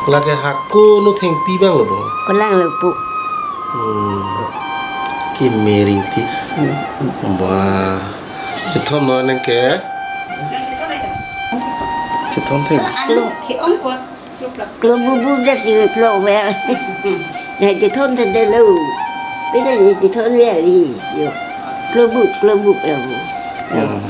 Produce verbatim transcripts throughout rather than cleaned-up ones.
Lake hako no thengpi abang lo bo. Kolang lo pu. Hmm. Kemering ti. Wah. Chethon non nang ke. Chethon theng. Anu, the ong ko. Klo bubu dah si klo wer. Ya, chethon theng de lo. Pida ni chethon wer ri. Yo. Klo bu, klo bu ya bu. Hmm.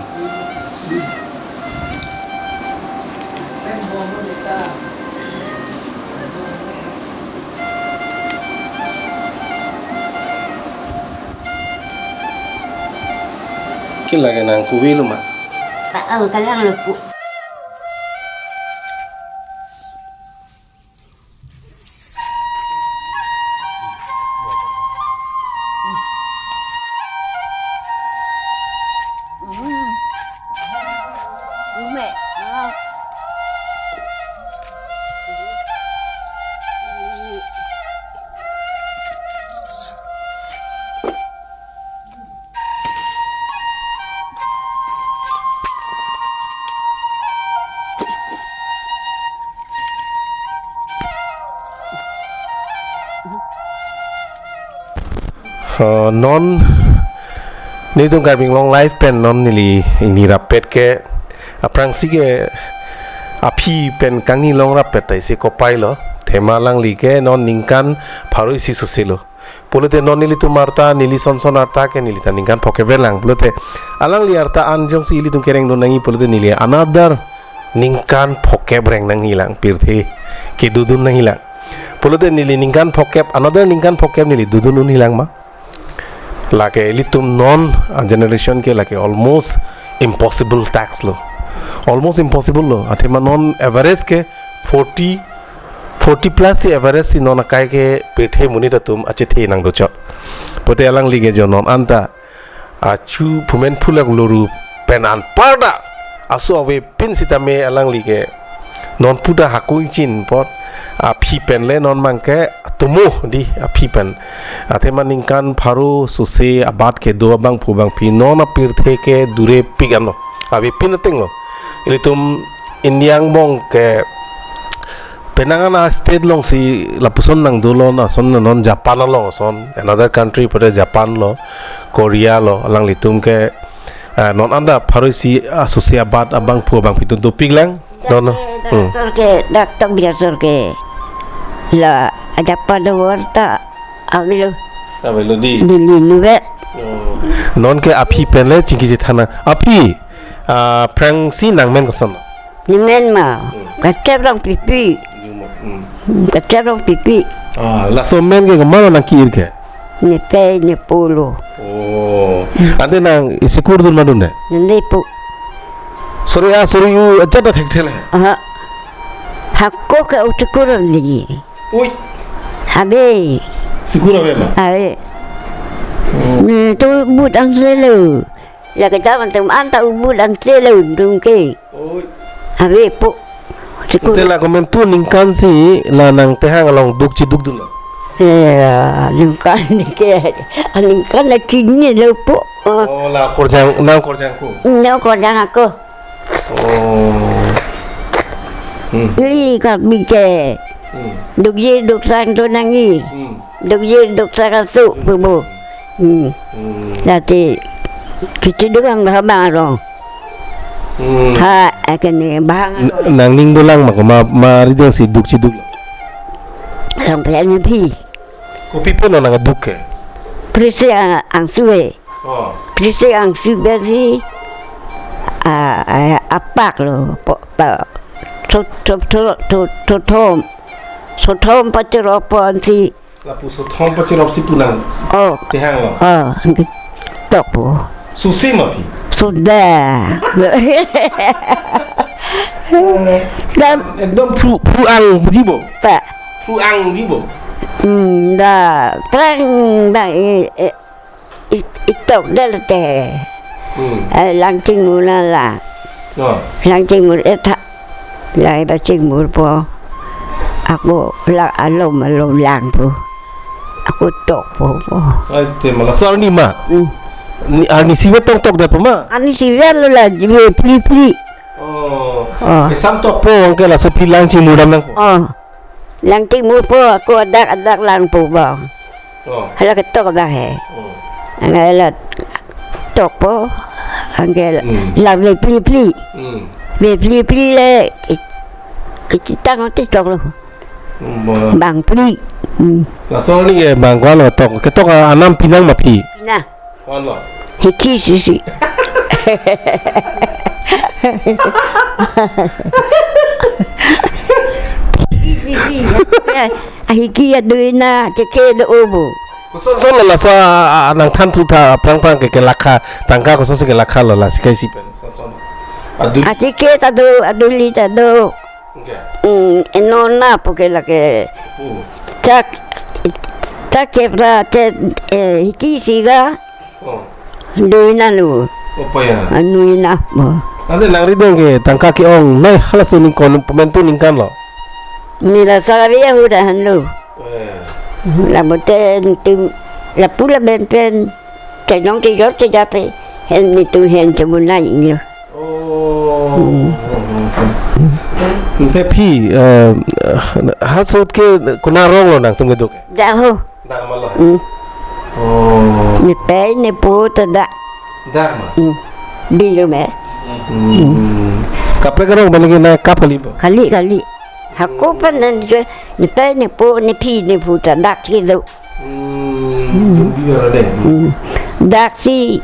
Ke lake nang kuwi lo ma? Pa ang kalang lo pu. Oh, non nelitum Karbi Anglong Live pen non neli ingni rappet ke aphrangsi ke aphi pen kangni long rappet ta isi kopai lo, athema alangli ke non ningkan pharo isi sose lo. Pulote non nelitum arta, neli son son arta ke neli ta ningkan phokep ave lang. Pulote alangli arta an jongsi ilitum kereng dun nangji pulote neli another ningkan phokep reng nangji lang, pirthe kedodun nangji lang. Pulote neli ningkan phokep, another ningkan phokep neli dodun unji lang ma. Lake ilitum non a generation ke lake almost impossible task lo. Almost impossible lo. Athema non average ke forty, forty plus si average si non akai ke pirthe monit atum achethe nangdochot. Pulote alangli ke jo non anta achu phumen phulak loru pen anparta aso avepin sitame alangli ke non puta hako ingchin apot aphi pen le non mang ke atomo dei aphi pen. Athema ningkan pharo sose abat kedo abangphu abangphi non apirthe ke durepik anlo. Avepin ateng lo. Ilitum India angbong ke penang an a state alongsi lapuson nangdolo, ason non Japan along ason, another country pulote Japan lo, Korea lo, alanglitum ke, ah, non anta pharo isi, ah, sose abat abangphu abangphi atum dopik lang. Non, no? Hmm. Doctor ke, doctor biasa ke. La, ada pada warta, avelo. Avelo dei. Dei, dei, luwet. Oh. Non ke aphi pen le chingki si than nang. Aphi, ah, aphrangsi nangmen koson? Nemen ma. Hmm. Kachep Rongpipi. Juma. Hmm. Hmm, Kachep Rongpipi. Ah, laso amen ke komatlo nangki-ir ke? Nepei, nepo lo. Oh. Ante nang isi kur dun ma dunde? Dunde pu. Sore a, sore u ajat ta thekthe le. Aha. Hako ke utukur lagi. Ui. Habe. Sikur ave ma? Habe. Oh. Hmm, tu but ang selo. La kedam atum anta ubul ante le undung ke. Oi. Ave pu. Sikur. Te la komantu ningkan si la nang tehang along duk chiduk dunlo? Ya, ningkan ke, ningkan la chini lo pu. Oh, la korjang, nang korjang ko? Nang korjang ako. Oh. Hmm. Ili Karbi ke. Hmm. Dukji duksang tu nangji. Hmm. Dukji duksang asu pu bo. Hmm. Hmm. Jadi, kiti dukang dah bang arong. Hmm. Ha, akan ni bang. N-, nangning dolang ma ko ma, ma rideng si duk chiduk. Rong phe ni phi. Kopi pen nang duk ke? Prisi ang, angsu e. Oh. Prisi angsu besi. A, a, apak lo. Po, po. Thot, thot, thot, thot, thot thom. Thot thom pachirop ponsi. Lapu thot thom pachirop si pu nang. Oh. Tehang lo. Oh, angke tok pu. Susi ma phi? Sudah. Dan ekdom phu, phu ang ji bo? Pa. Phu ang ji bo? Hmm, da, terang da, eh, eh, it-, itok da le te. Hmm. Eh, lang chingmur la la. Oh. Lang chingmur etha. Lai ba chingmur po. Ako la alom alom lang po. Ako tok po po. Ai te mala so arni ma. Hmm. Ni arni sivet tong tok da po ma. Arni sivet lo la jibe pri pri. Oh. Oh. Esam tokpo, anke laso phi lang chimudam nangpo. Oh. Lang chimudpo, ako adak adak langpo bang. Oh. Hala ketok abang he. Oh. Anke la tokpo, anke la Hmm. la ve phli phli. Hmm. Ve phli phli le, i-, i-, kitang ti tok lo. Hmm, ba- Bang phli. Hmm. Laso arni ke bang ko-an lo tok, ketok anam phi nang ma phi? Pina. Ko-an lo? Hiki sisi. Hiki sisi. Ya, ahiki ya doina, cheke do-o bo. Koson son lo laso a, a, nangthan thu tha aphrang phrang ke, ke lakha, tangka koson si ke lakha lo la sikai si pen. Son son. Adu. Achike ta do, aduli ta do. Okay. Hmm, enona pu ke lake. Oh. Chak, chak kepra te, eh, hiki siga. Oh. Doina lo. Opa ya. Anu ina po. Ante nangri dong ke tangka ke-ong noi halaso ningkon pementu ningkan lo. Nila salary ya huda han lo. Eh. La bote ntum la pula ben pen. Chajong chejor chejape. Hen nitu hen chemunai lo. Oh. Hmm. Ante phi, eh, hasut ke konat arong lo nangtum kedo ke? Dak ho. Dak ma lo. Hmm. Oh. Nepei nepo ta dak. Dak ma? Hmm. Bilo me. Hmm. Kaprek arong balik na kap kali bo? Kali, kali. Hako pan nan je, nepei nepo nephi nephu ta dak kedo. Hmm, hmm. Dun bi ora de. Hmm. Dak si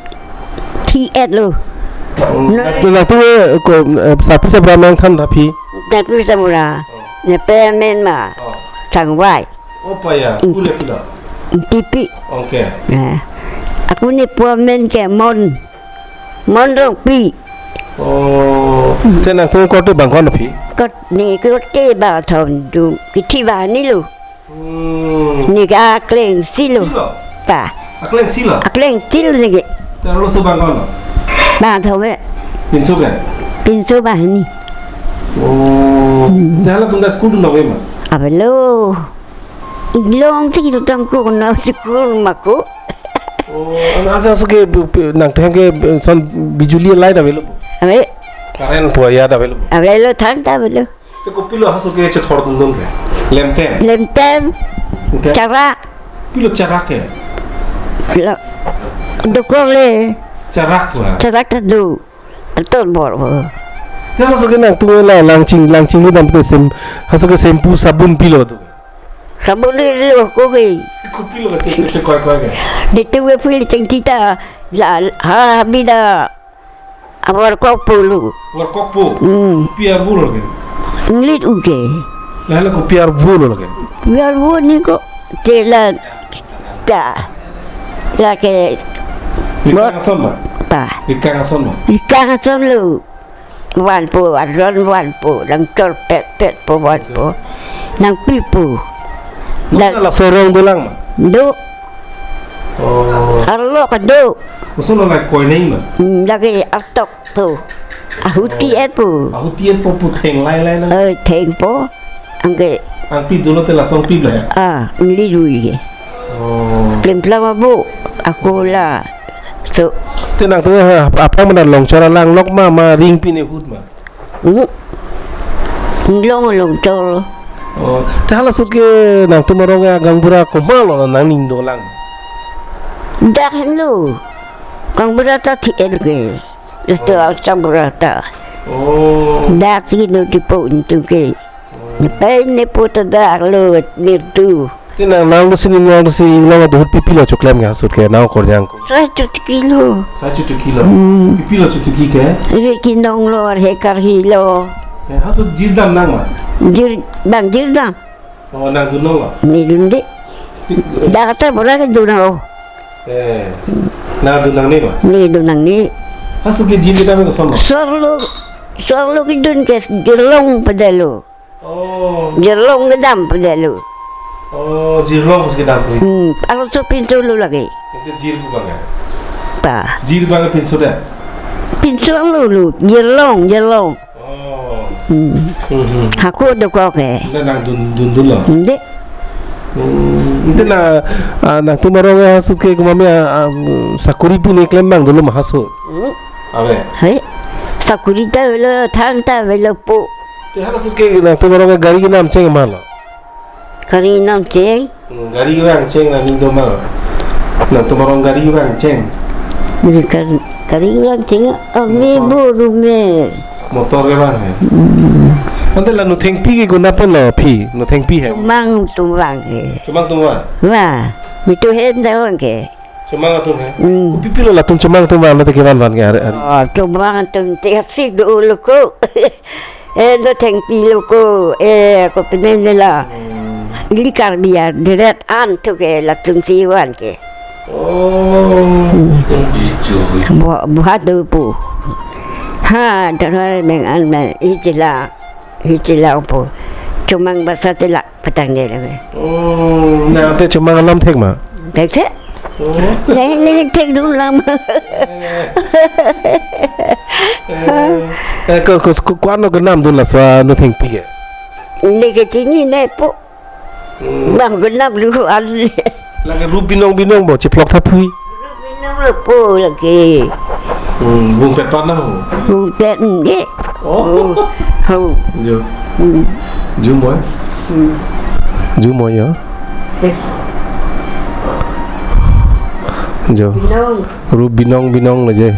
thi et lo. Hmm. No. Dak tu, dak tu, eh, ko, eh, sapi sabra nangthan tha phi? Dak tu sabra. Oh. Nepei amen ma. Oh. Thangvai. Opa ya, hmm. Ule pilo. Tipi. Okay. Eh. Ako nepo amen ke Mon. Mon Rongpi. Oh. Te nangtum korte bang ko-an phi? Kot ne korte bang thom du. Kithi bang ni lo. Hmm. Ne ke akleng si lo. Si lo? Pa. Akleng si lo? Akleng si lo ne ke. Te arloso bang ko-an lo? Bang thom e. Pinso ke? Pinso bang ni. Oh. Hmm. Te halatum ta school dun nang ma? Avelo. Ilong si tu tangko na school ma ko. Oh, ana aja so ke bu-, bu-, nangtum ke, eh, son bijuli light avelo bo? Ave. Current pu ya avelo bo? Avelo, than ta avelo. Te kopilo haso ke chethor dun dun ke? Lemtem. Lemtem. Okay. Charak. Pilo charak ke? Lo. Dokok le. Charak la. Charak ta do. Ator bor bo. Te haso ke nangtum la langching, langching dam te sem, haso ke shampoo sabun pilo tu. Sabun lo ko ke. Kopilo ke che, che koi koi ke? Nitu ke pil cheng tita la ha bida. Awarkok po lo. Warkok po? Hmm. Pi arvo lo ke? Inglit u ke. Lahelo kopi arvo lo ke? Pi arvo ni ko. Te la, ta. La ke. Rikang ason ma? Ta. Rikang ason ma? Rikang ason lo. Vanpo, aron vanpo, nangchor pet pet po vanpo. Nangpi po. Nang da- laso arong dolang ma? Do. Oh. Arlo ka do. Koson lo la koi nai ma? Hmm, lake artok po. Ahuti et po. Ahuti et po pu theng lai lai nang. Eh, theng po. Anke. Angpi dolo te lason pi bla ya? Ah, inglit u ke. Oh. Plem plam abo. Ako la. So. Te nangtum ha, aphrang mana longchor alang lok ma, ma ring pine hut ma? Hmm. Long longchor. Oh, te halasut ke nangtum arong ya gaonbura komat lo nangning dolang? Dak henlo. Gaonbura ta thi el ke. Laso Oh. gaonbura ta. Oh. Dak si no tipo untu ke. Nepei nepo ta dak lo nirtu. Te nang, nang do si, nang do si inglong do hut pi pilo choklem ke halasut ke nang korjang ko? Sai chutuki lo. Sai chutuki lo. Hmm. Pi pilo chutuki ke? Ri kinong lo, he karhi lo. Eh, halasut jir dam nang ma? Jir, bang jir dam. Oh, nang dun nang lo? Ne dun de. Dak ta bora ke dun lo. Eh, nang dun nangne ma? Ne dun nangne. Halasut ke jir kedam koson lo? Sor lo, sor lo kedun ke jirlong pada lo. Oh. Jirlong kedam pada lo. Oh, jirlong kedam pu. Hmm, arloso pinso lo lake. Ante jir pu bang ya? Pa. Jir bang pinso da? Pinso lo lo, jirlong, jirlong. Oh. Hmm. Hmm, hmm. Hako dokok ke. Ante nang dun, dun, dun lo? Ante. Hmm. Ante na, ah, nangtum arong ya halasut ke komat ma, ah, ah, sakori pu ne klem bang dolo ma halasut? Hmm. Ave. Hai. Akuri ta avelo, thang ta avelo po. Te hala sut ke nangtum arong gari kenam cheng ma lo? Gari nam cheng. Hmm, gari vang cheng la ning do ma? Nangtum arong gari vang cheng. Beli kar-, gari vang cheng, ave Motor. Boru me. Motor ke vang he. Hmm. Ante la Nothengpi ke konat pen lo phi? Nothengpi he. Chomang atum vang ke. Chomang atum vang? Vang. Mitu hem ta vang ke. Chomang atum he. Hmm. Kopi pilo latum Chomang atum vang nate kevan van ke ari, ari. Oh, Chomang atum te si do lo ko. Eh, Nothengpi lo ko. Eh, ko penen la. Hmm. Ili Karbi adet an tu ke latum si van ke. Oh. Hmm. Bo, buhat do pu. Ha, darar meng an me ijila. Ijila pu. Chomang basa tila. Patang de lagi. Oh, nangte Chomang alam thek ma? Thek thek. Oh. Neng, neng thek dun lang ma. Eh, eh, ko, ko, ko, ko-an lo kenam dun laso Nothengpi ke? Ne ke chini ne po. Hmm. Bang kenam lu an. Lake rup binong binong bo, chiplok thaphui. Rup binong lo po lake. Hmm, vungpet pat na ho? Vungpet nge. Oh. Oh. Ho. Jo. Hmm. Ju moi. Hmm. Ju moi ya. Eh. Jo. Binong. Rup binong binong lo je.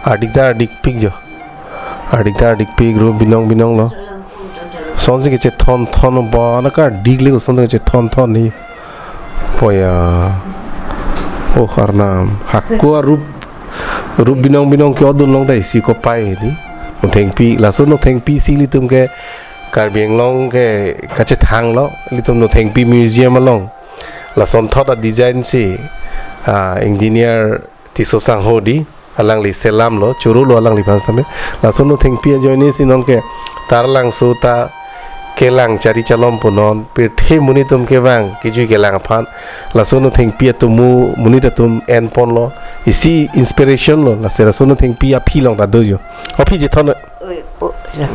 Adik ta adik pik jo. Adik ta adik pik rup binong binong lo. Sonsi kechethon thon ba na ka dik le sonsi kechethon thon ni. Poya. Oh, Arnam. Hako arup, rup binong binong ke-odun long dai si kopai ni. Nothengpi, laso Nothengpi si ilitum ke Karbi Anglong ke kachethang lo, ilitum Nothengpi Museum along. Lasonthot a-design si, ah, engineer Tisso Sangho di, alangli selam lo, choro lo alangliphan sitame. Laso Nothengpi ajoine si non ke Taralangso ta kelang chari chalom pu non, pirthe monit atum kevang, kejui kelang aphan. Laso Nothengpi atomo monit atum enpon lo, isi inspiration lo, lasi laso Nothengpi aphi along ta do jo. Aphi chethon. Oi, po, ya.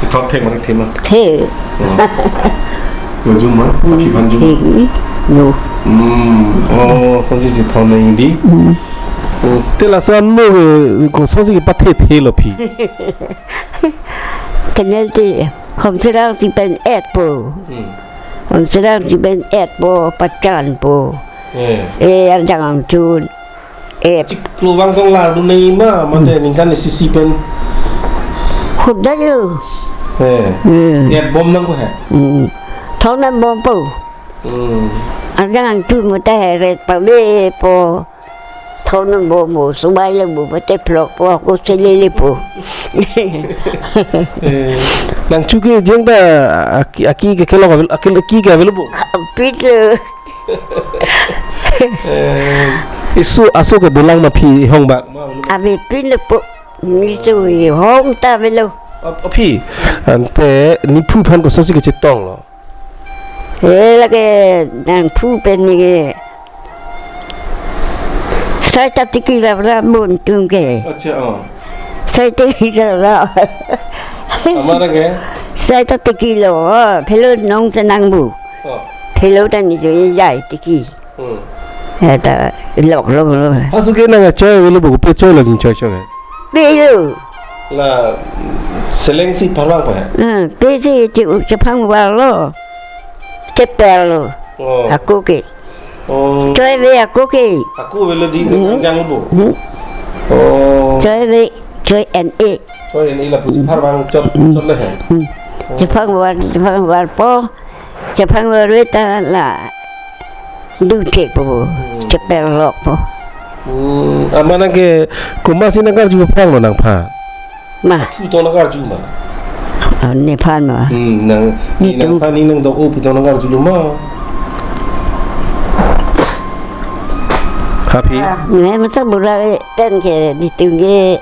Chethon the ma, the ma. The. Oh. Lo jum ma? Hmm. Aphi aphan jum ma? The. No. Hmm. Oh, sonsi chethon nang di. Hmm. Oh, te laso anlo, eh, kosonsi kepathe the lo phi? Kenel te, Homserang si pen et po. Hmm. Homserang si pen et po, pachan po. Eh. Eh, Arjang Angchun. Eh. Chiklo vang tong lar dun nai ma, mate Hmm. ningkan isi isi pen. Hudai lo. Eh. Hmm. Et bom nang ko he? Hmm. Thon nang bom po. Hmm. Arjang Angchun mate heret pave po. Thon nang bom po, subai le bom, mate phlok po, ako selele po. Eh. Nangchu ke jeng ta aki, aki ke kelok avel, aki, aki ke avel bo? Apit lo. Eh, isu aso ke dolang ma phi hong bak ma? Ave pin lo po, ni su hong ta avelo. Ap-, aphi, ante nephu aphan kosonsi kechetong lo? Eh, lake nangphu pen ni ke. Sai ta tiki ra ra bon tum ke. Acha, oh. Sai tiki ra ra. Amara ke? Sai ta tiki lo, oh, phelo nong senang bu. Oh. Phelo ta ni jo jai tiki. Hmm. Ya ta lok lok lo. Aso ke nang choi avelo bu, pe choi lo jin choi choi. Pe lo. La seleng si pharvang pa? Hmm, pe si che, chephang var lo. Cheper lo. Oh. Ako ke. Oh. Choi ave ako ke. Ako avelo di Hmm. jang bo. Hmm. Oh. Choi ave, choi en e. Choi en e lapusi pharvang chot, Hmm. chot le he. Hmm. Oh. Chephang var, chephang var po. Chephang var ave ta la dun thek po. Hmm. Cheper lok po. Hmm. Amana ke komatsi nang karju phrang lo nangphan? Ma. Phu tong nang karju ma? Ah, nephan ma. Hmm, nang, Ni ni tu. nangphan ni nang dok o phu tong nang karju lo ma? Aphi? Ah, ne masa bura pen ke di tung ke.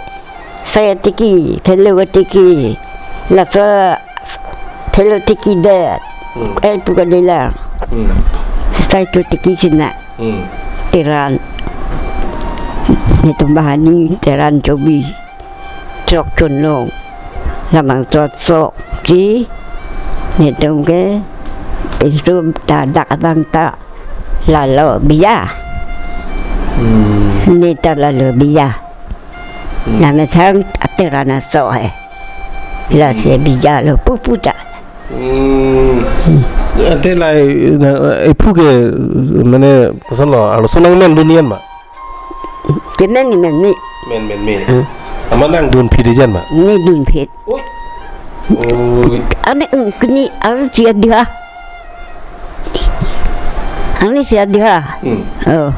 Sai tiki, phelo tiki. Laso phelo tiki det. Hmm. Eh, pu ka dela. Hmm. Sai tu tiki sina. Hmm. Teran. Netum bahani, teran chobi. Chok chun long. Lamang chot sok. Chi. Netum ke. Pinsu ta dak abang ta. Lalo biya. Hmm. Ne ta lalo biya. Namethang ateran aso he. Lasi bija lo pupu ta. Hmm. Ante lahai na, ephu ke mane kosonlo, arloso nangmendun-ian ma? Kemen ni men ni. Men men me. Hmm. Amat nangdunphit-ijan ma? Ne dunphit. Oi. Oi. Ane ungkni arlo sia diha. Ani sia diha. Hmm. Oh.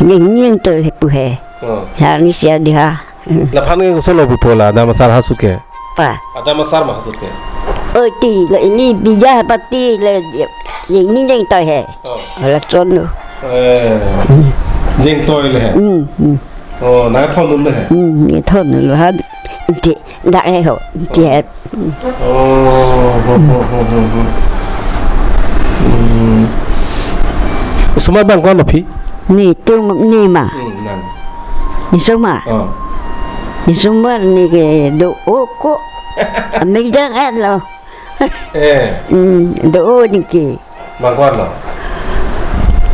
Ning ning to he pu he. Oh. Ani sia diha. Hmm. Laphan ke kosonlo pupo la, adam asar ahut ke? Pa. Adam asar ma ahut ke? Oi ti, la ili bija pati la, ini neng toy he. Oh. Lason lo. Eh. Jeng toy le he. Hmm, hmm. Oh, nangthondun le he. Hmm, nangthondun lo ha. Ti, dak he ho. Ti he. Oh, ho, ho, ho, ho, ho. Hmm. Osomar abang ko-an aphi? Netum, ne ma. Hmm, nang. Ne osomar. Oh. Ne osomar ne ke do-o ko. Amejang at lo. Eh. Hmm, do-o ne ke. Bang ko-an lo?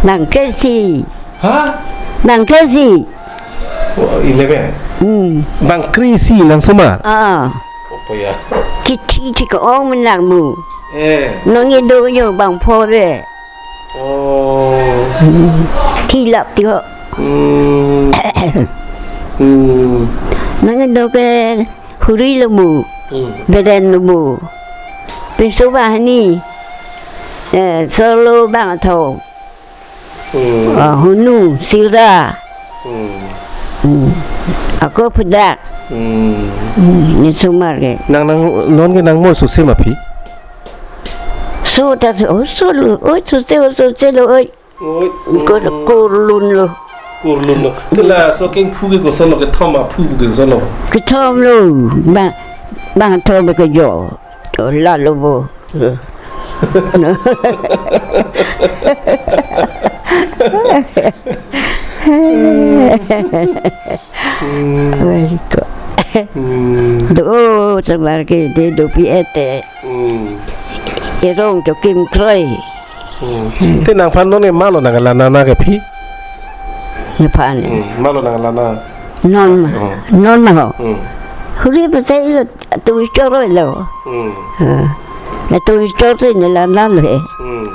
Nang kre-isi. Ha? Nang kre-isi. Oh, eleven. Hmm. Bang kre-isi nang osomar? Ah. Opo ya? Kithi thi ko-ong menang mu. Eh. Nonke do yo bang pho re. Oh. Hmm. Thilap ti ho. Hmm. Hmm. Nonke do ke huri lo mu. Hmm. Beren lo mu. Pinso ba hani. Eh, solo bang tho. Hmm. Ah, hunu, sira. Hmm. Hmm. Ako pedak. Hmm. Hmm, ne osomar ke. Nang, nang, non ke nangmoi sose ma aphi? So ta so, oh, so lo, oh, sose, oh, sose lo, oh. Oi. Ko, hmm, kurlun lo. Kurlun lo. Te laso kengphu ke kosonlo, kethom aphu ke kosonlo? Kethom lo. Bang, bang thom ke jo. To la lo bo. Hmm. Very good. Hmm. Do, osomar ke de dopi-et te. Hmm. Erong chokim kroi. Hmm. Te nangphan non ke malo nangkelana ke aphi? Nephan. Hmm. Malo nangkelana. Non ma. Hmm. Non ma ho. Hmm. Huri pasai lo tu choro lo. Hmm. Ha. Na tu choro ne lana lo he. Hmm.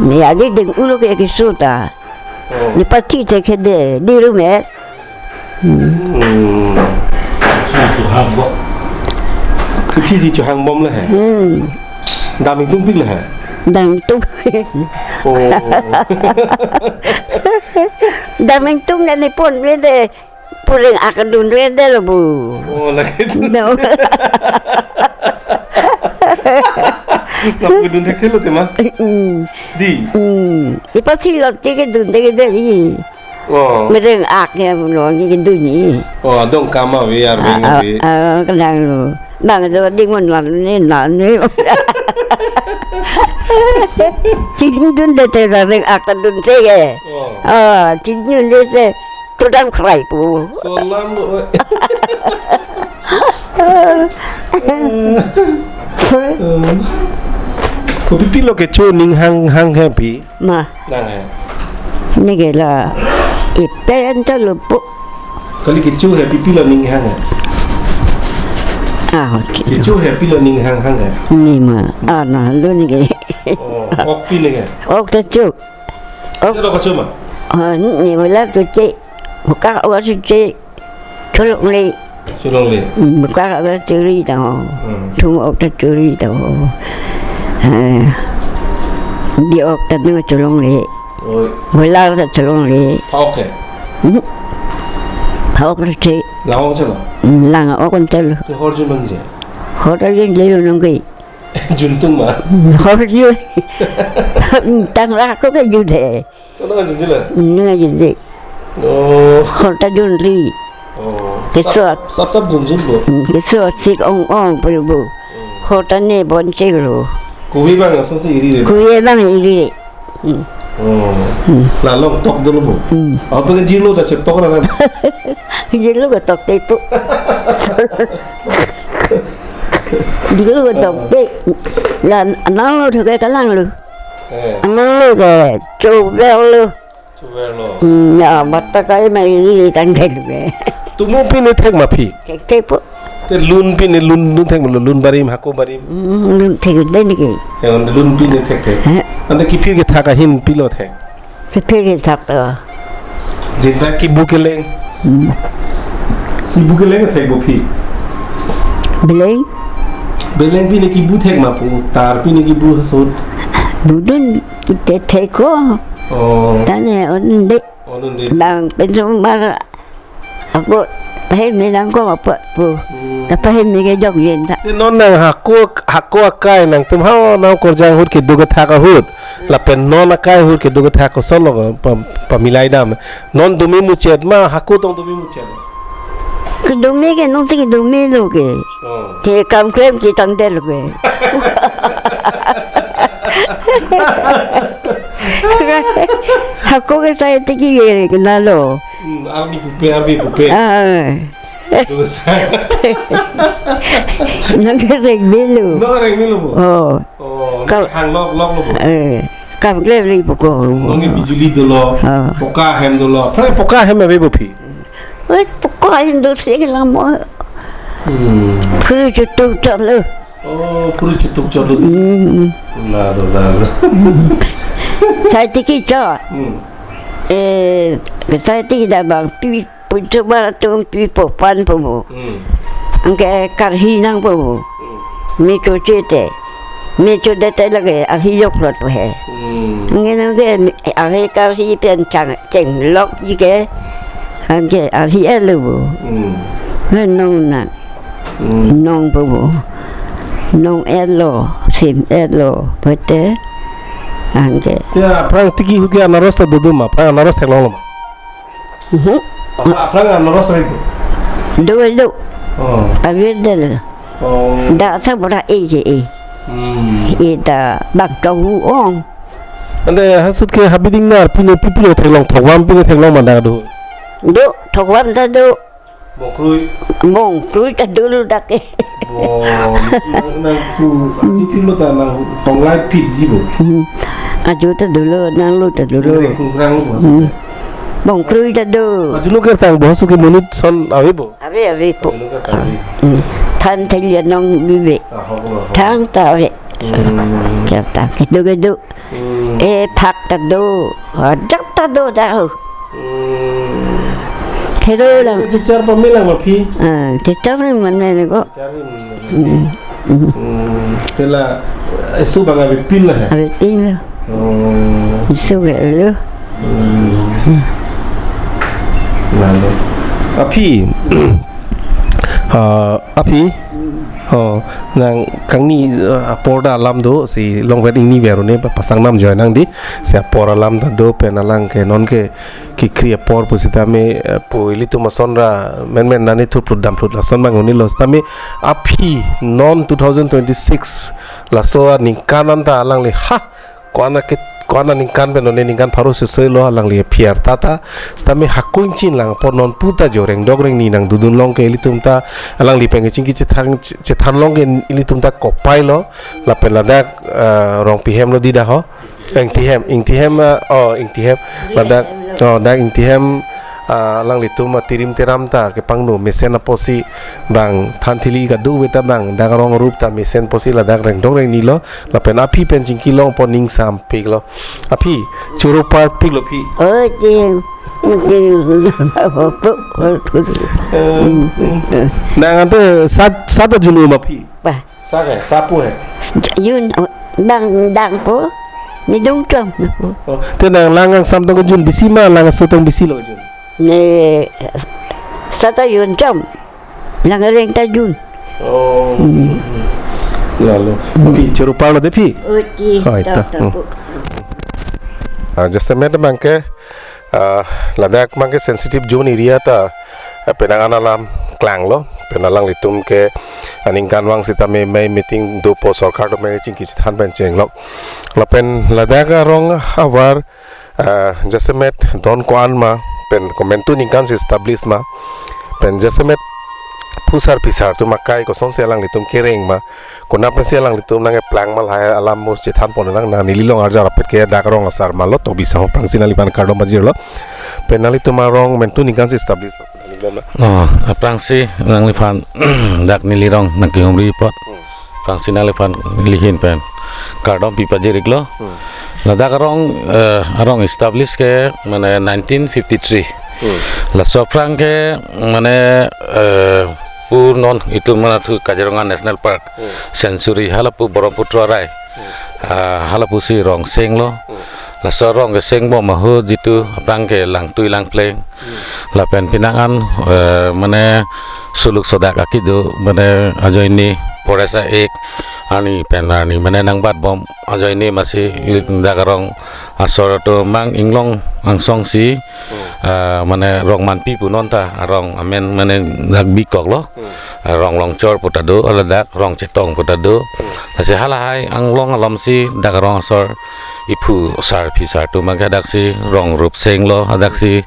Ne agi deng ulo ke keso ta. Oh. Ne pati te ke de, di rum he. Hmm. Hmm. Kithi si chohang bom le he. Hmm. Dam ingtung pik le he. Dam ingtung. Oh. Dam ingtung ne nepon re de. Pureng akadun re de lo bu. Oh, lagi. No. Lapu dun thekthelo tema. Hmm. Di. Hmm. Ipa si lo ti kedun te ke de di. Oh. Mereng ak ya lo ni kedun ni. Oh, adong kama we ar beng ah, we. Ah, ah, kenang lo. Bang do ding mon wan ne na ne. Chin dun de te ra reng ak ta dun te ke. Oh. Ah, chin dun de te to dam krai pu. Solam lo. Kopi pilo kecho ning hang hang he aphi? Ma. Nang he. Ne ke la ipen ta lo pu. Kali kecho he pipilo ning hang he? Ah, oke. Kecho he pilo ning hang hang he? Ne ma. Ah, na lo ne ke. Oh, ok pi ne ke? Ok ta cho. Ok. Silo kecho ma? Ah, ne ma la to che. Buka awa su che. Cholongle. Cholongle. Hmm, buka awa chori ta ho. Hmm. Thum ok ta chori ta ho. Eh. Di ok ta ne cholongle. Oi. Bola ta cholongle. Pha ok he? Hmm. Pha ok lo che. Lang ok chelo? Hmm, lang ok chelo. Te hor jun bang je? Hor ta jun le lo nong ke. Jun tung ma? Hmm, hor jun. Tang ra ko ke jun he. Tang ra jun je le? Hmm, nang jun je. Oh. Hor ta jun ri. Oh. Kesot. Sap, sap, sap jun jun lo. Hmm, kesot sik ong ong pul bu. Hmm. Hor ta ne bon che lo. Kuwi bang aso si iri re. Kuwi bang iri re. Hmm. Oh. Hmm. La long tok dolo bo. Hmm. Apa ke jilo ta chetok ra na. Jilo ke tok te pu. Jilo ke tok te. La nang lo thoke kalang lo. Eh. Nang lo ke chobel lo. Chuverlo. Hmm, ya, bata kai ma iri tang thek ke. Tumo pine thek ma phi? Thek thek po. Te lun pine lun lun thek ma lo, lun barim, hako barim. Hmm, lun thek dei ke. Ya, lun pine thek thek. He. Ante kiphir kethak ahin pilo thek. Kiphir kethak to. Jinta kibu keleng. Hmm. Kibu keleng thek bo phi? Beleng. Beleng pine kibu thek ma pu, tar pine kibu hasot. Budun kithek thek ko. Oh. Tane on de. On de. Bang pen sumar ako pahem ni nang ko apa pu. Hmm. Ta pahem ni ke jok yen ta. Te non nang hako, hako akai nangtum ha nang korjang ahut kedo kethak ahut. Lapen non akai ahut kedo kethak koson lo pa, pamilai dam. Non dumi muchet ma hako tong dumi muchet. Kedumi ke non si kedumi lo ke. Oh. Ke kam klem ke tang del ke. Hako ke sai tiki ke na lo. Hmm, arni pupe, arni pupe. Ah. Dosa. Nang ke reng melo. Nang reng melo bo? Oh. Oh, kam hang lok lok lo bo? Eh, kam klem ri poko. Nang ke bijuli dolo. Ah. Poka hem dolo. Prai poka hem ave bo phi? Oi, poka hem do se ke lamo. Hmm. Phuru chutuk chot lo. Oh, phuru chutuk chot lo di. Hmm. Lalo, lalo. Sai tiki chot. Hmm. Eh, sai tiki da bang pi putu bar atum pi popan po bo. Hmm. Anke karhi nang po bo. Hmm. Me choche te. Me choche te lake arhi yok lot po he. Hmm. Anke nang ke arhi karhi pen chang chenglok ji ke. Anke arhi elo bo. Hmm. He nong na. Hmm. Nong po bo. Nong elo, sim elo, pete. Anke. Te aphrang tiki ahut ke anaros ta dodo ma, aphrang anaros theklong lo ma? Mhm. Aphrang, aphrang anaros ave bo? Do, do. Oh. Ave del. Oh. Dak sa bora e je e. Hmm. E ta bak to hu ong. Ante hasut ke habiding nar pine pipilo theklong, thokvam pine theklong ma dak do? Do, thokvam ta do. Bongkrui. Bongkrui ta dolo dak ke. Bo, nang, nang ku, aji pilo ta nang tonglai pit ji bo. Hmm. Ajo ta dolo, nang lo ta dolo. Nang kung krang lo bo. Hmm. Bongkrui ta do. Ajo lo kertang bo, hasut ke monit ason ave bo. Ave, ave po. Ajo lo kertang ave. Hmm. Than thengli anong bibe. Ah, ho, ho, ho. Thang ta ave. Hmm. Kertang kedo kedo. Hmm. E phak ta do, ajak ta do ta ho. Hmm. Khero lang. Chichar pame lang ma phi? Ah, chichar ni man ne ko. Chichar ni man ne. Hmm. Hmm. Hmm. Te la, eh, su bang avepin lo he? Avepin lo. Oh. Su ke lo. Hmm. Lalo. Aphi. Ah, aphi. Oh, nang kangni, eh, apor ta alam do, si longver ingni ver un-e pa-, pasang nam joi nang di, si apor alam ta do pen alang ke non ke kekri apor pusitame, eh, pu ilitum ason ra menmen nani thuplut damphlut lason bang un-e lo sitame aphi non two thousand twenty-six laso aningkan anta alangli ha ko-an ke, ko-an aningkan pen non ningkan pharo sesoi lo alangli aphi arta ta. Sitame hako ingchin lang apor non puta jo rengdok rengni nang dodun long ke ilitum ta alangli pen kechingki chethan, chethan long ke ilitum ta kopai lo. Lapen ladak, eh, Rongpi hem lo di da ho. Ingti hem, Ingti hem, eh, oh, Ingti hem. Ladak, oh, dak Ingti hem, ah, alanglitum atirim tiram ta kepangno mesen apotsi bang than thili kadokave ta bang dak arong arup ta mesen apotsi ladak rengdok rengni lo. Lapen aphi pen chingki long apot ning sampik lo. Aphi, choro parpik lo phi. Oh, ting, ting. Eh, nang ante sat, sat ajunu ma phi? Bah. Sa ke, sapu he? Jun, oh, dang, dang po. Ni dung chom po. Oh, te nang lang angsam tong kejun bisi ma, lang aso tong bisi lo kejun? Ni sat ajun chom. Lang areng ta jun. Oh. Hmm. Lalo. Hmm. Phi choro parlo de phi? Oti, oh, ita. Ta, ta, hmm, po. Ah, jasemet abang ke, ah, ladak abang ke sensitive zone area ta, ah, penang an alam klanglo, pen alanglitum ke aningkanvang sitame mei meeting dopo sorkar atum ke chingki chethan pen chenglok. Lapen ladak arong avar, ah, jasemet don ko-an ma, pen komantu ningkan si establish ma, pen jasemet phusar phisar atum akai kosonsi alanglitum kereng ma, konat pensi alanglitum nangkeplang ma lahai alam mo chethan pon lang na, neli long arjar apet ke dak rong asar ma lo, Tobi Sangho aphrangsi nangliphan kardom pajirlo. Pen nanglitum arong mentu ningkan si establish lo? Oh, aphrangsi nangliphan dak neli rong nangkehumri apot. Hmm. Aphrangsi nangliphan neli ahin pen kardom pi pajir-iklo. Hmm. Ladak arong, eh, arong establish ke mane nineteen fifty-three. Hmm. Laso aphrang ke mane, eh, pu non itum mane thu Kaziranga National Park, Hmm. Sanctuary, hala pu Brahmaputra arai. Hmm. Ah, hala pusi rong senglo. Hmm. Laso rong keseng bom ahut jitu aphrang ke langtui langpleng. Hmm. Lapen penang an, eh, mane suluk sodak akedo mane ajoine forest a-act arni pen arni mane nangbat bom ajoine masi dak arong asor atum mang inglong angsong si, Hmm. eh, mane rong manpi pu non ta arong amen mane dak bikoklo. Hmm. Rong Longchor pu ta do, ladak Rong Chetong pu ta do. Hmm. Lasi halahai anglong alom si dak arong asor iphu sar phisar atum abang ke daksi rong rup senglo, daksi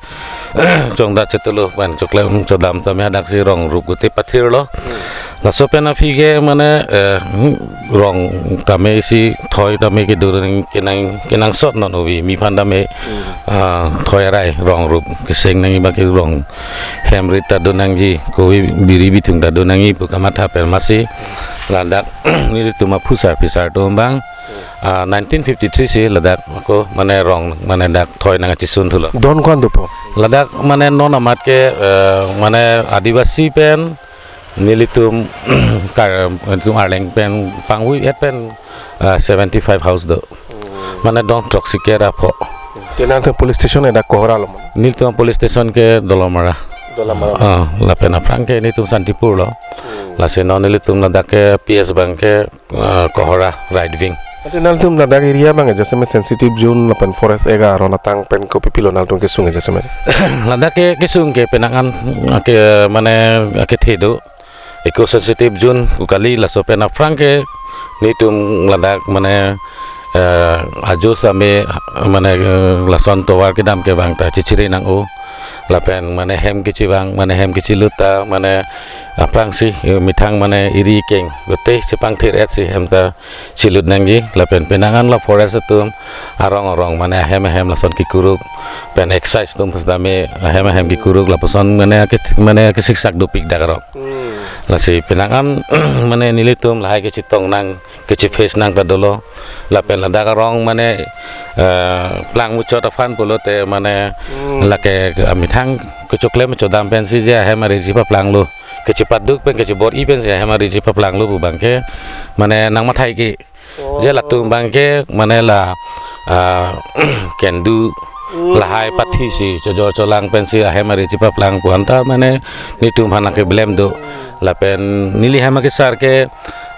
chongdat chetulu pen choklem chodam tame daksi rong rup gute pathirlo. Hmm. Laso pen aphi ke mane, eh, rong tame isi thoi tame kedo nang kenang kenangsot non uvi miphan tame, Hmm. ah, thoi arai rong rup keseng nangji abang ke rong hem rit ta do nangji, kove biri bithung ta do nangji pu kamatha pen masi ladak nelitum aphusar phisar atum abang, ah, nineteen fifty-three si ladak ako mane rong mane dak thoi nang chisun thulo. Don ko-an dopo? Ladak mane non amat ke, eh, mane Adivasi pen nelitum kar itum Arleng pen pangvui et pen, ah, seventy-five house do. Hmm. Mane don throksi ke ra pho. Te nangtum police station dak Kohora lo mane? Nelitum police station ke Dolamara. Dolamara. Ah, lapen aphrang ke nelitum Santipur lo. Hmm. Lasi non nelitum ladak ke P S abang ke, ah, Kohora right wing. Ante nangtum ladak area abang ke jasemet sensitive zone lapen forest area aron atang pen kopi pilo nangtum kesung ke jasemet? Ladak ke kesung ke penang an ke mane akethe do. Eco sensitive zone pu kali, laso pen aphrang ke nelitum ladak mane, eh, ajo same mane, eh, lason tovar kedam ke abang ta chichiri nang-o. Lapen mane hem kechevang, mane hem kechelut ta, mane aphrangsi, eh, methang mane eri keng gute chepangthir-et si hem ta chelut nangji. Lapen penang an la forest atum arong arong mane ahem ahem lason kekuruk pen excise atum pusitame ahem ahem kekuruk lapuson mane ake mane kesiksak dopik dak arong. Hmm. Lasi penang an mane nelitum lahai kechetong nang, kecheface nang ta dolo. Lapen ladak arong mane, eh, plang muchot aphan pulote mane, Hmm. lake amethang kechoklem chodam pensi je ahem ari chepaplanglo, kechepaduk pen kechebor-i pensi ahem ari chepaplanglo pu abang ke mane nangmathai ke. Oh. Je latum abang ke mane la, ah, kendu, Hmm. lahai pathi si chojor cholang pensi ahem ari chepaplang pu anta mane nelitum aphan keblem do. Lapen neli hem akesar ke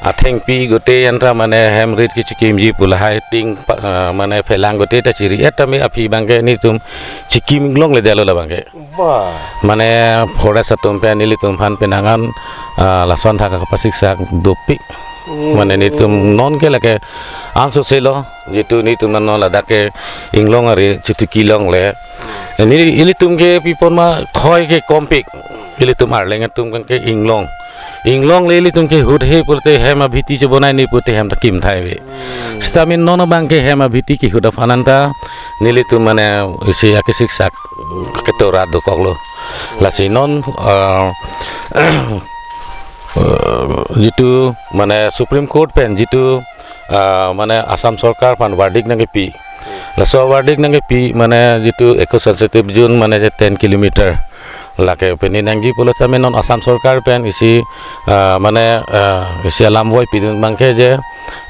athengpi gute anta mane hem rit kechikimji pu lahai ting pa-, ah, mane phelang gute ta chiri-et tame aphi abang ke nelitum chikim longle detlo la abang ke. Wah. Mane forest atum pen nelitum aphan penang an, ah, lason thak kapasiksak dopik. Hmm. Mane nelitum non ke lake ansose lo, jitu nelitum non ladak ke inglong ari chituki longle. Neli ilitum ke pi apot ma thoi ke kompik. Ilitum Arleng atum abang ke inglong. Inglong le ilitum ke hut he pulote hem abhiti chobonai ni pulote hem ta kimthai ave. Hmm. Sitame non abang ke hem abhiti kehut aphan anta nelitum mane isi akesiksak ketora dokoklo. Lasi non, ah, eh, jitu mane Supreme Court pen jitu, ah, mane Assam Sorkar aphan verdict nangkepi. Laso verdict nangkepi mane jitu eco sensitive zone mane je ten kilometer lake pini nangji pulo sitame non Assam Sorkar pen isi, ah, mane, ah, isi alam voipi dun abang ke je,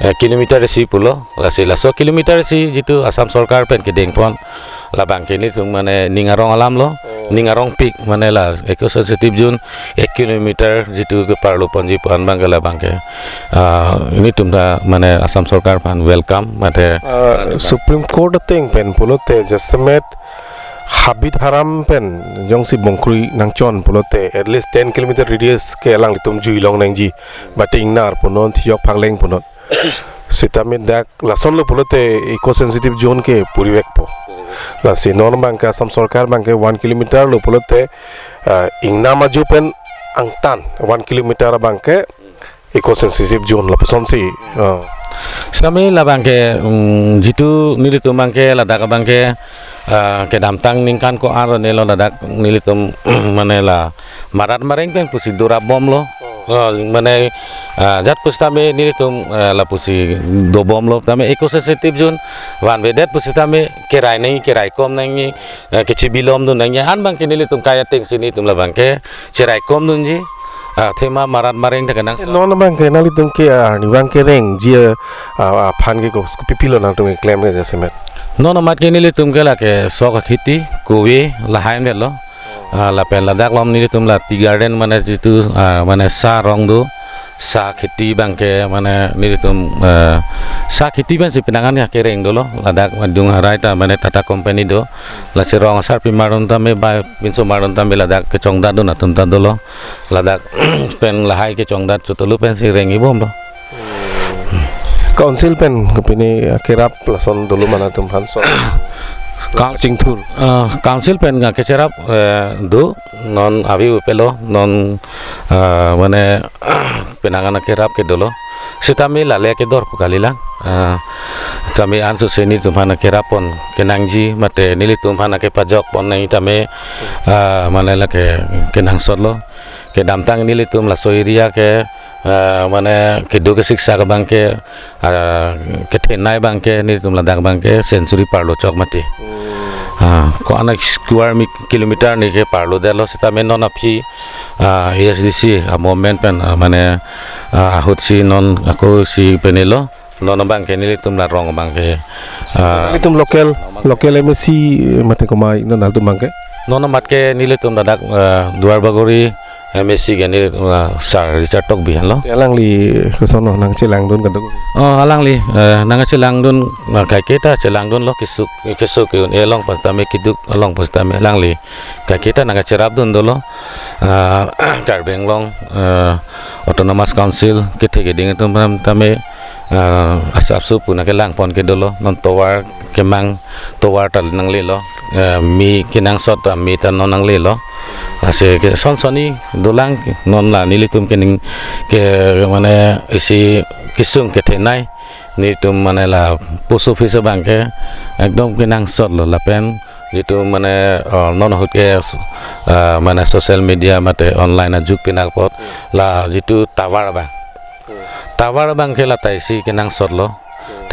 eh, kilometer isi pulo. Lasi laso kilometer isi jitu Assam Sorkar pen kedeng pon la abang ke nelitum mane ning arong alam lo, Oh. ning arongpik mane la eco sensitive zone ek kilometer jitu keparlu ponji pu an abang ke la abang ke, ah, nelitum ta mane Assam Sorkar aphan welcome mate. Ah, Supreme Court ateng pen pulote jasemet habit haram pen jongsi bongkrui nangchon pulote at least ten kilometer radius ke alanglitum jui long nangji, bati ingnar punon, thiyok phangleng punon. Sitame dak lason lo pulote eco sensitive zone ke purivekpo. Lasi non abang ke Assam Sorkar abang ke one kilometer lo pulote, ah, ingnam ajo pen angtan one kilometer abangke eco sensitive zone lapusonsi. Ah. Sitame labangke, mm, jitu nelitum abangke ladak abangke, ah, kedamtang ningkan ko-an arni lo ladak nelitum mane la marat mareng pen pusi dorap bomlo. Ah, mane, ah, jat pusitame nelitum, ah, lapusi dobomlo tame eco sensitive zone vanvedet pusitame kerai nangji, kerai kom nangji, ah, kechibilom dun nangji, an abangke nelitum kai atengsi nelitum labangke cherai kom dunji, ah, thema marat mareng ta kenang. Non abangke nanglitum ke, ah, arnivang kerengji, ah, ah, aphan ke ko-, kopipilo nangtum keklem ke jasemet? Non amat ke nelitum ke lake sok akheti, kove, lahai melo. Ah, lapen ladak along nelitum la tea garden mane jitu, ah, mane sa rong do, sa kheti abangke mane nelitum, ah, sa kheti pensi penang an ya kereng dolo, ladak adung harai ta mane Tata Company do, lasi rong asarpi mardun tame ba pinso mardun tame ladak kechongdat dun atum ta dolo. Ladak pen lahai kechongdat chotulu pensi rengji bomlo. Council pen kopine kerap lason dolo ma nangtum aphan so? Coun- Chingthur. Ah, council pen nangkecherap, eh, do non avi upelo non, ah, mane penang an kerap ke dolo. Sitame lale kedor pu kalilang. Ah, tame anso seni atum aphan kerap pon kenangji mate nelitum aphan kepajok pon nangji tame, ah, mane lake kenangsotlo. Kedamtang nelitum laso area ke, ah, mane keduk kesiksak abangke, ah, kethenei abangke nelitum ladak abangke century parlo chok mati. Hmm. Ah, ko-an square mi-, kilometer ni ke parlo detlo sitame non aphi, ah, A S D C a movement pen, ah, mane, ah, ahutsi non ako si penelo. Non abangke nelitum la rong abangke, ah, nelitum local, local M A C mate komat non nangtum abangke? Non amat ke nelitum ladak, ah, Duar Bagori M A C ke nelitum, ah, Sir Richard Tokbi henlo. Alangli koson nangchelangdun kadok? Oh, alangli, eh, nangchelangdun, ah, kaiketa chelangdunlo kesuk, kesuk ke-un-e along pusitame keduk along pusitame alangli kaiketa nangkacherapdun dolo. Ah, Karbi Anglong, ah, Autonomous Council kethe keding atum aphan tame, ah, asapso pu nangkelang pon ke dolo, non tovar kemang, tovar ta nanglelo, ah, me kenangsot ta me ta non nanglelo. Lasi ke son sonni dolang non la nelitum kening ke mane isi kesung kethenei nelitum mane la post office abangke ekdom kenangsotlo lapen jitu mane, ah, non ahut ke, ah, mane social media mate online ajug pinak apot la jitu tovar abang. Tovar abangke la ta isi kenangsotlo.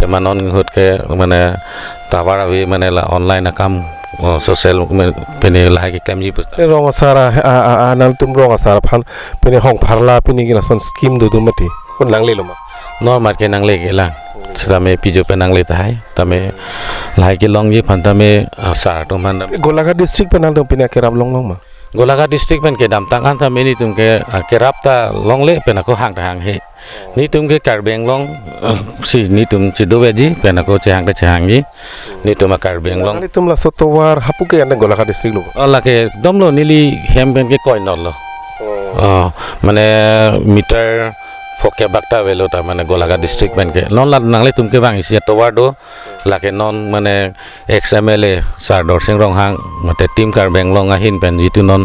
Thema non ahut ke mane tovar ave mane la online akam, oh, social me-, pine lahai keklemji pusita. Te rong asar a, a, a, a, nangtum rong asar aphan pine hong pharla pine ke lason scheme do do mati. Ko nanglelo ma? Non amat ke nangle kelang. Sitame pijo pen nangle tahai. Tame lahai kelongji aphan tame, ah, sir atum aphan tame. Golaghat district pen nangtum pine kerap longlong ma? Golaghat district pen kedamtang an tame nelitum ke, ah, kerap ta longle pen ako hang ta hanghe. Nelitum ke Karbi Anglong, ah, si nelitum chedoveji pen ako chehang ta chehangji. Nelitum a Karbi Anglong. Nelitum laso tovar hapu ke ante Golaghat district lo? Oh, lake ekdom lo neli hem pen ke koinot lo. Oh. Oh, mane meter phokep bak ta avelo ta mane Golaghat district pen ke. Non la nanglitum kevang isi tovar do. Lake non mane ex M L A Sir Dorsing Ronghang mate Team Karbi Anglong ahin pen jitu non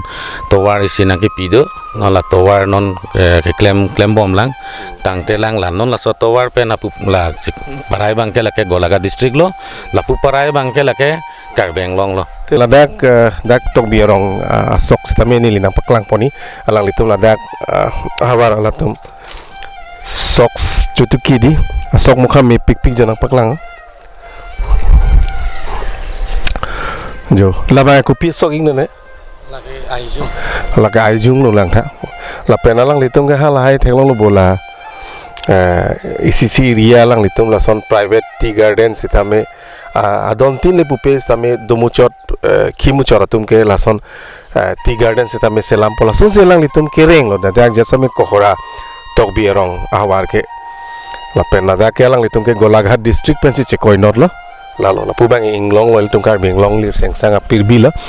tovar isi nangkepi do, non la tovar non, eh, keklem klembomlang, tangtelang la non laso tovar pen lapu la parai abangke lake Golaghat district lo, lapu parai abangke lake Karbi Anglong lo. Te ladak, eh, dak Tokbi arong, ah, asok sitame neli nangpaklang ponji, alanglitum ladak, ah, ahavar alatum sok chutuki di, asok mukha mepikpik jo nangpaklang. Jo, labang kopi sok ingno ne? Lake aijung. Lake aijung lo langtha. Lapen alanglitum ke halahai theklonglo bola. Eh, isi isi area alanglitum lason private tea garden sitame, ah, adon tin le pupe sitame domuchot, eh, khimuchot atum ke lason, eh, tea garden sitame selampo lasonsi alanglitum kerenglo, dak jasemet Kohora Tokbi arong ahavar ke. Lapen ladak ke alanglitum ke Golaghat district pensi chekoinotlo. Lalo, lapu abang inglonglo ilitum Karbi Anglong lirsengsang apirbi lo.